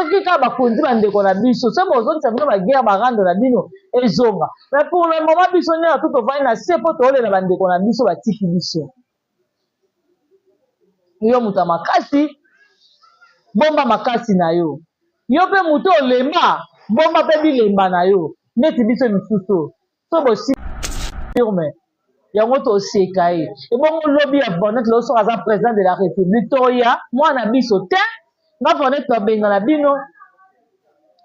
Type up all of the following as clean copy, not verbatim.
Soki kaka bakonzi bandeko na biso, soki bozongisa bino baguerre barando na bino ezonga. Mais pour le moment biso nyonso tu tovandi na se mpo toolela bandeko na biso batiki biso. Yo moto ya makasi, bomba makasi na yo. Yo mpe moto olemba, bomba mpe bilemba na yo. Neti biso misusu so bosi firme yango toseka ye ebongo lobi ya Vonette lelo soki aza president de la république toya mwana biso te nga Vonette babengana bino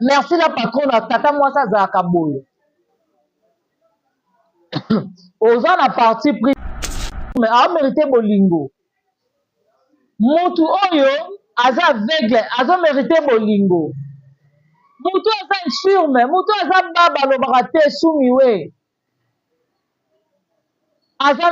merci la patrona tata mwasi azalaka boye oza na parti pris mais amerite bolingo mutu oyo aza aveugle azo merite bolingo mutu aza infirme mutu aza baba alobaka te sumiwe aza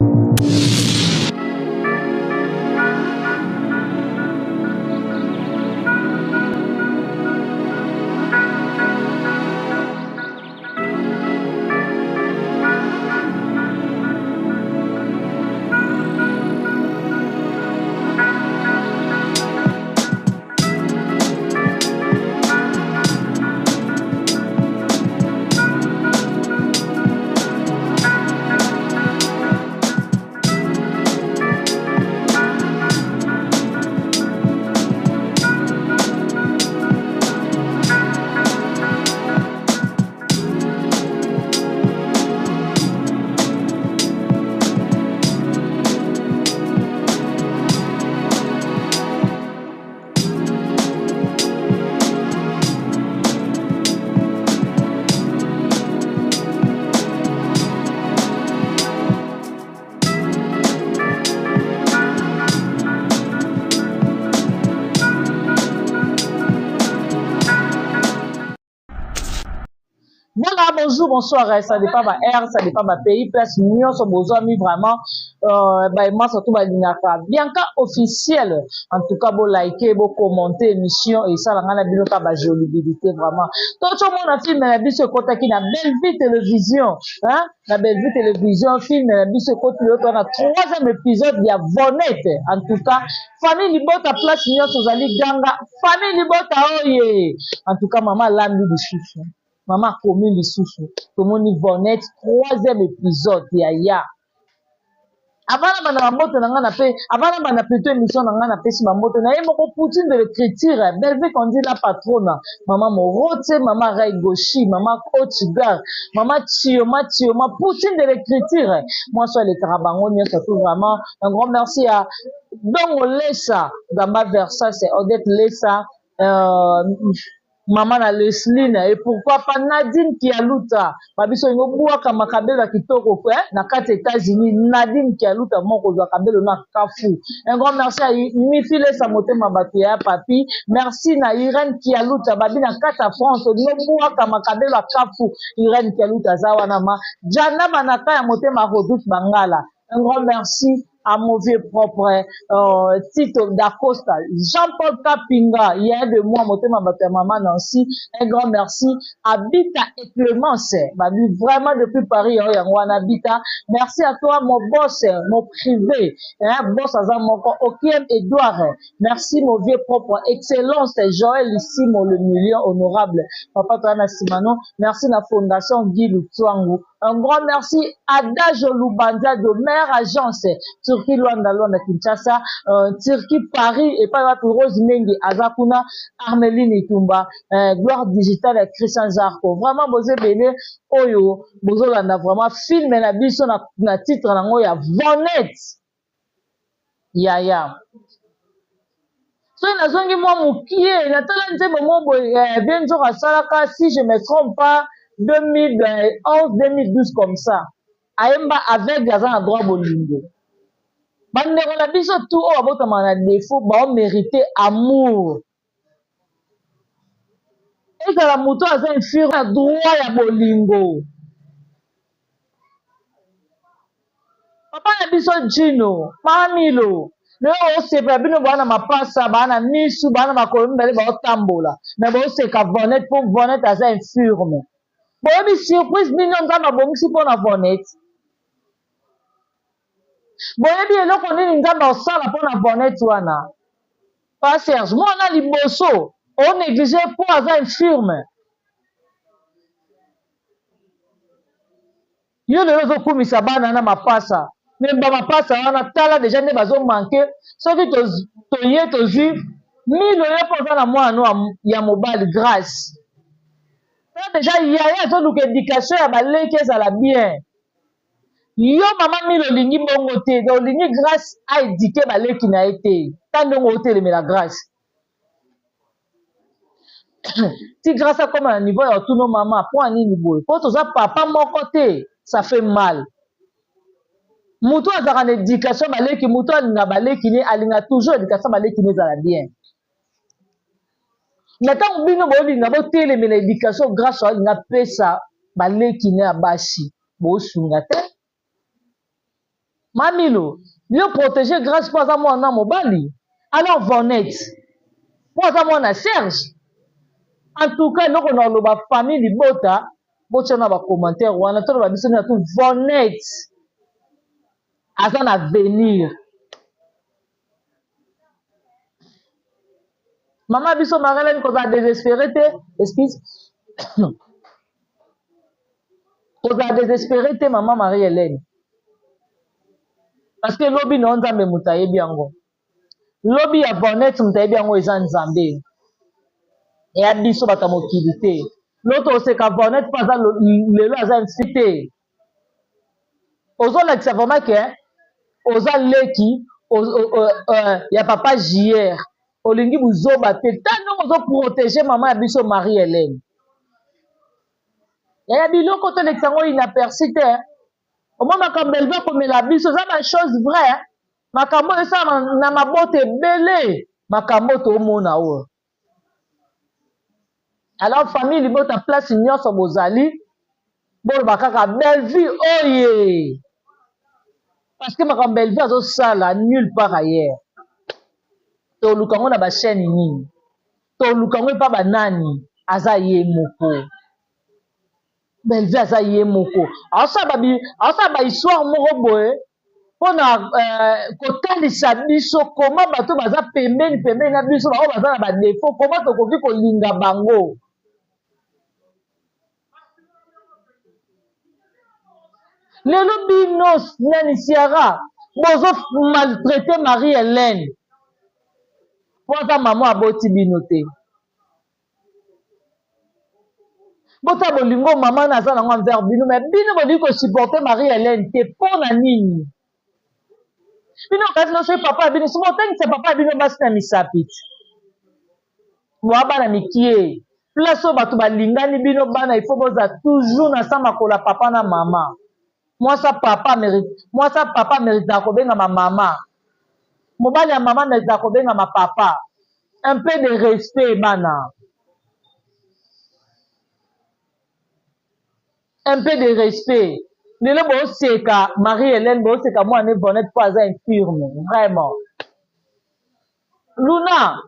Voilà, bonjour, bonsoir. Eh, ça dépend ba air, ça dépend ba pays. Place nyonso bozwami vraiment euh, ba moi surtout ba lingaka. Bianca officiel. En tout cas, bo liker, bo commenter émission et ça la bino ka ba jolibilité vraiment. Toto mona film na biso ekotaki na Bellevue Télévision, hein? Na Bellevue Télévision film na biso ekoti lelo na troisième épisode ya Vonette. En tout cas, famille libota place nyonso ozali ganga famille libota oye en tout cas mama alambi lisusu mama akomi lisusu tomoni vonette troisième épisode ya ya avant na banda bambote na ngai na pe avant na banda plutôt émission na ngai napesi bambote na ye moko poutine de l'écriture bellevue kondi la patrona mama morote mama ray goshi mama ochigar mama chioma chioma poutine de l'écriture mwasi alekaka bango nyonso tout vraiment un grand merci à Dongo Lesa, Gamba Versace, Odette Lesa, euh, mama na Lesline et pourquoi pas Nadine Kialuta babiso olingi obwaka makabelo ya kitoko eh, na kati ya États-Unis Nadine Kialuta moko ozwa kabelo na kafu un grand merci à Mifi Lesa motema bato ya papi merci na Irène Kialuta babi na kati ya France olingi obwaka makabelo ya kafu Irène Kialuta aza wana ma Jana Banaka ya motema Rodolphe Bangala Un grand merci à mon vieux propre euh, Tito Dacosta, Jean-Paul Kapinga, il y a de moi, motema bato ya maman Nancy. Un grand merci à Bita et Clémence, babi vraiment depuis Paris, yango yango wana Bita. Merci à toi mon boss, mon privé, hein, boss aza moko, Okiem Edouard. Merci mon vieux propre, excellence Joël Simo le million honorable. Papa toi na Simano, merci na fondation Guy Lutsuangu. Un grand merci à Dajo Lubanza de Mère Agence, Turquie Luanda Luanda Kinshasa, euh, Turquie Paris et pas wapi Rose Mengi Azakuna, Armeline Itumba, euh, Gloire Digitale ya Christian Zarko. Vraiment bozo ebele oyo bozolanda vraiment film na biso na, na titre nango ya Vonette. Yaya. Soki nazongi mwa mokie natala nzembo moko boye eh, vieux Nzoko asalaka si je me trompe pas 2011 2012 comme ça ayemba aveugle aza na droit bolingo bandeko na biso tout oyo babotamaka na défaut bao mérite amour ezala moto aza infirme na droit ya bolingo papa na biso Djino mama Milo lelo osepela bino baa na mapasa baa na misu baa na makolo mibale baotambola me boseka Vonette mpo Vonette aza infirme boyebi surprise nini oyo Nzambe abongisi mpo na Vonette boyebi eloko nini Nzambe asala mpo na Vonette wana pa Serge mwana liboso Onéglige mpo aza infirme. Yo lelo ozokumisa bana na mapasa, me ba mapasa wana tala deja nde bazo manque. Soki toye tozwi milo, yo mpo oza na mwana no ya mobali Grace, tala deja yaya azoluka education ya baleki ezala bien. Yo mama Milo olingi bongo te, olingi Grace aedike baleki na ye te. Ta ndenge otelemela Grace ti Grace akoma na niveau ya otuno mama mpo ya nini boye, mpo toza papa moko te. Ça fait mal. Moto azalaka na éducation baleki, moto alinga baleki ne, alinga toujours éducation baleki ne ezala bien. Na ntango bino bolinga botelemela éducation Grâce alinga apesa baleki ne ya basi, bosunga te. Mamilo, yo protéger Grâce mpo aza mwana mobali, alors Vonette mpo aza mwana Serge. En tout cas, eloko na oloba, famille libota, botya na bacommentaire wana, toloba biso nini tu. Vonette aza na avenir. Mama biso Marilene, kozala désespéré te, excuse, kozala désespéré te, mama Marie Hélène, parce que lobi na yo, Nzambe moto ayebi yango. Lobi ya Vonette, moto ayebi yango eza Nzambe, eya biso bato ya mokili te. Loto oseka Vonette mpo aza lelo aza mfi te, ozolakisa vraiment ke oza leki ya papa JR, olingi buzoba te. Ta ndenge ozoprotege mama ya biso Marie Hélène, yaya, biloko tolekisa yango inaperçu te. Omoi makambo Elve akomela biso eza bachose vrai, makambo oyo esalama na mabota ebele, makambo oyo toomona oyo. Alors famille libota, place nyonso bozali, boloba kaka Bellevue oye, parce que makambo Bellevue azosala nulle part ailleurs. Toluka yango na bachaîne nini? Toluka yango epa banani? Aza ye moko Bellevue, aza ye moko aosala bahistoire moko boye mpona kotalisa biso koma bato baza pembeni pembeni na biso, baoyo baza na badéfaut, koma tokoki kolinga bango. Lelo bino nani, Siara, bozo maltraite Marie Hélène mpo aza mama aboti bino te. Bota bolingo mama na aza nango envers bino, mais bino bolingi kosupporte Marie Hélène te. Mpo na nini bino kasi no soki papa ya bino, soki botangisa papa ya bino basi na misapi ti boa bana mikie, place oyo bato balingani, bino bana il faut boza toujours na sa makolo ya papa na mama. Mwasa papa mérite, mwasa papa méritaka kobengama mama, mobali ya mama méritaka kobengama papa. Un peu de respect bana, un peu de respect. Lelo boseka Marie Hélène, boseka mwana Vonette mpo aza infirme. Vraiment Luna,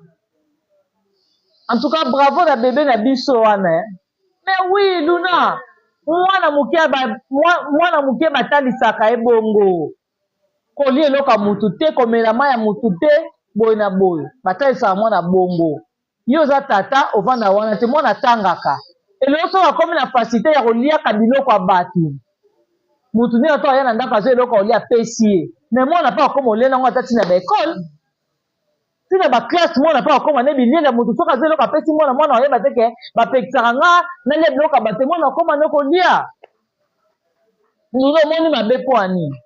en tout cas bravo na bébé na biso wana. Mais oui, Luna, mwana moke, mwana moke batalisaka ye bongo, kolia eloko ya mutu te, komela mai ya mutu te, boye na boye, batalisaka mwana bongo. Yo oza tata, ovanda wana te, mwana atangaka eloko soki akomi na facilité ya koliaka biloko ya bato, mutu nini ato aya na ndako, azwa eloko olia, apesi ye, mais mwana mpe akoma olia nango ata ntina baekole, ntina baclasse. Mwana mpe akoma ne biliela motu, soki azwa eloko apesi mwana, mwana oyeba te ke bapekisaka nga nalia biloko ya bato. Mwana akoma ne kolia. Lelo omoni mabe mpo ya nini?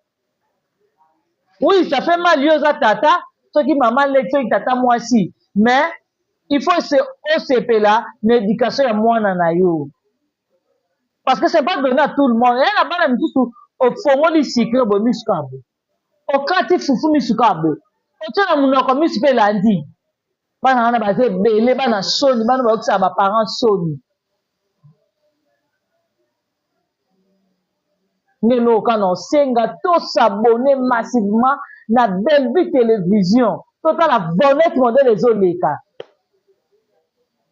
Oui, ça fait mal. Yo oza tata, soki mama leki, soki tata mwasi, mais il faut osepela na éducation ya mwana na yo, parce que c'est pas donné à tout le monde. Eya na bana misusu, ofongoli sucre boye, misu kaka boye, okati fufu, misu kaka boye, otie na monoko, misu mpe elandi. Bana wana baza ebele, bana soni, bana bayokisaka baparent soni. Nde eloko kaka na osenga, tos'abonner massivement na Bellevue Télévision, totala Vonette modèle ezoleka.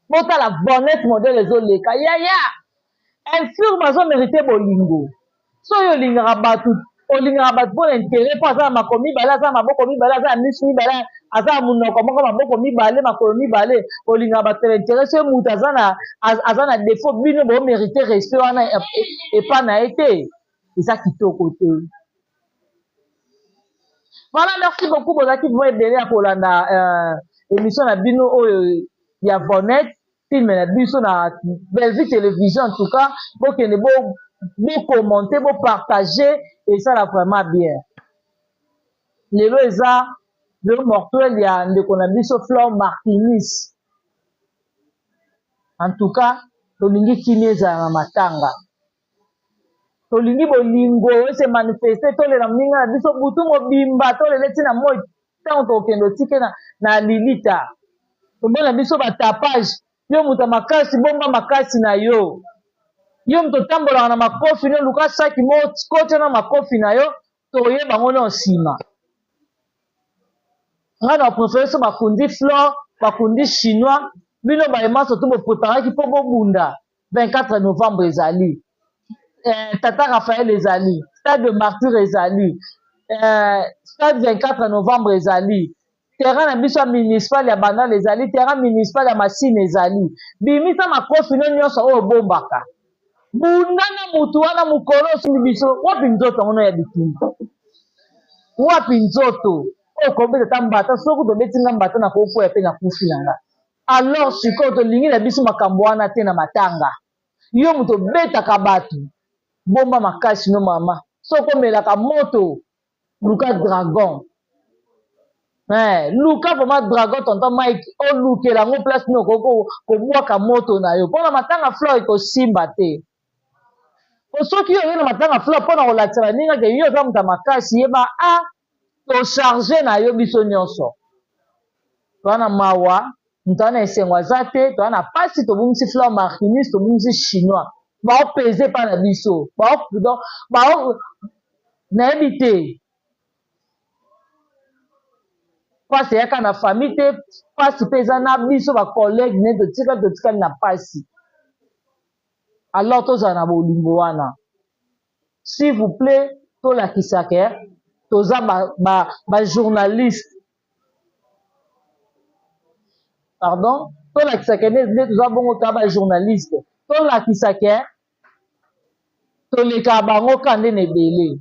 Botala Vonette modèle ezoleka. Yaya infirme azomérite bolingo. So oyo olingaka bato, olingaka bato mpo na intérêt, mpo aza na makolo mibale, aza na maboko mibale, aza na miso mibale. Aza na monoko moko, maboko mibale, makolo mibale. Bolingaka bato ya intérêt. Soki moto aza na défaut, bino bomérite respect wana epa na ye te. Eza kitoko te. Voilà, merci beaucoup. Bozalaki vraiment ebele ya kolanda émission na bino oyo ya Vonette, film na biso na Bellevue Télévision. En tout cas, bokende bocommenter, bopartager, esala vraiment bien. Lelo eza le mortuel ya ndeko na biso Flore Martinis. En tout cas, tolingi kimia ezala na matanga, tolingi bolingo ese manifeste. Tolela moninga na biso butu mobimba, tolela ntina moi. Ntango tokokende otike na lilita, tomona biso batapage. Yo moto ya makasi, bomba makasi na yo. Yo moto otambolaka na makofi no, luka saki mo kotia na makofi na yo, toyeba ngo na nsima. Ngai na préféré so bakundi Flore, bakundi Chinois. Bino bayema surtout bopreparaki mpo bobunda. 24 novembre ezali, tata Raphaël ezali, stade de Martyr ezali, stade 24 novembre ezali, terrain na biso ya municipal ya Bandal ezali, terrain municipal ya Masine ezali. Bimisa makofi no nyonso oyo obombaka, bunda na mutu wana. Mokolo osimbi biso wapi nzoto yango no ya bitumba? Wapi nzoto oyo kobeta ta mbata? Soki tobeti nga mbata, na kokwea mpe nakufi na nga. Alors sikoyo tolingi na biso makambo wana te na matanga. Yo moto obetaka bato, bomba makasi no. Mama, soki omelaka moto, luka dragon, luka vraiment dragon. Tonton Mike, olukela yango place nini okoki kobwaka moto na yo mpona matanga Flore. Ekosimba te, po soki yo oye na matanga Flore mpona kolakisa baninga ke yo oza moto ya makasi, yeba a tocharge na yo. Biso nyonso toza na mawa, moto aza na esengo aza te. Toza na mpasi, tobungisi Flore Martinis, tobungisi Chinois. Baopese mpa na biso bao, nayebi te. Mpasi eyaka na famille te, mpasi mpe eza na biso bacollègue ne. Totikali, totikali na mpasi. Alors tozala na bolingo wana, s'il vous plaît. Tolakisaka toza bajournaliste, ba pardon, tolakisaka nde toza bongo, toza bajournaliste. Tolakisaka tolekaka bango ka nde na ebele.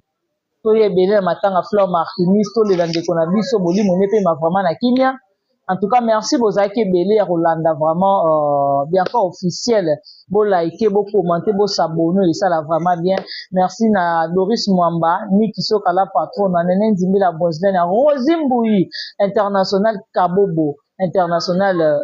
Toya ebele na matanga Flore Martinis, tolela ndeko na biso, bolimo ne pema vraiment na kimia. En tout cas, merci, bozalaki ebele ya kolanda vraiment Bianca Officiel. Bolike, bocommenter, bos'abonner, esala vraiment bien. Merci na Doris Mwamba, Niki Sokala, patron na Nene Nzimbila, Broslen ya Rosi Mbui International, Kabobo International,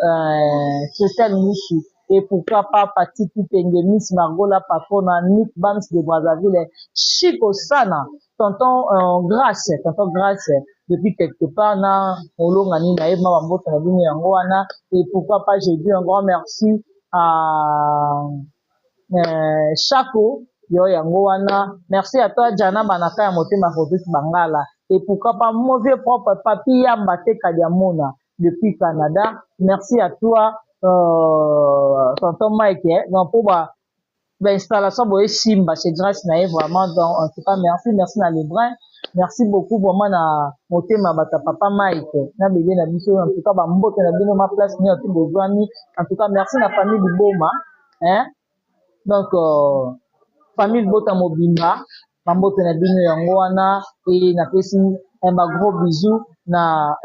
Christelle Musu et pourquoi pas Pati Kitenge, Miss Margola, patron Nick Bams de Brazzaville, Chico Sana, tonton Grâce, tonton Grâce depuis quelque part na molongani na ye ma bambote na bino yango wana. Et pourquoi pas, je dis un grand merci à Chako yo yango wana. Merci à toi Jana Banaka ya motema, Rodrigue Bangala et pourquoi pas mon vieux propre Papi Yamba Teka Diamona depuis Canada. Merci à toi tonton Mike, eh? Donc pour ba bainstallation boye simba, c'est grâce na ye vraiment. Donc en tout cas, merci, merci na Lebrun, merci beaucoup vraiment na motema bato ya papa Mike na bebe na biso. En tout cas, bambote na bino ma place nyonso bozwami. En tout cas, merci na famille Liboma, hein? Donc famille Libota mobimba, bambote na bino yango wana. E napesi un ba gros bisou na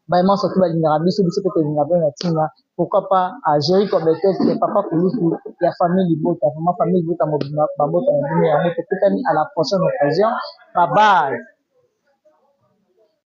bayema surtout balingaka biso, biso mpe tolingaka bino na ntina. Pourquoi pas à Jericho Betes, papa kulutu ya famille Libota. Vraiment, famille Libota mobimba, bambote na bino yango. Tokutani à la prochaine occasion. Bye bye.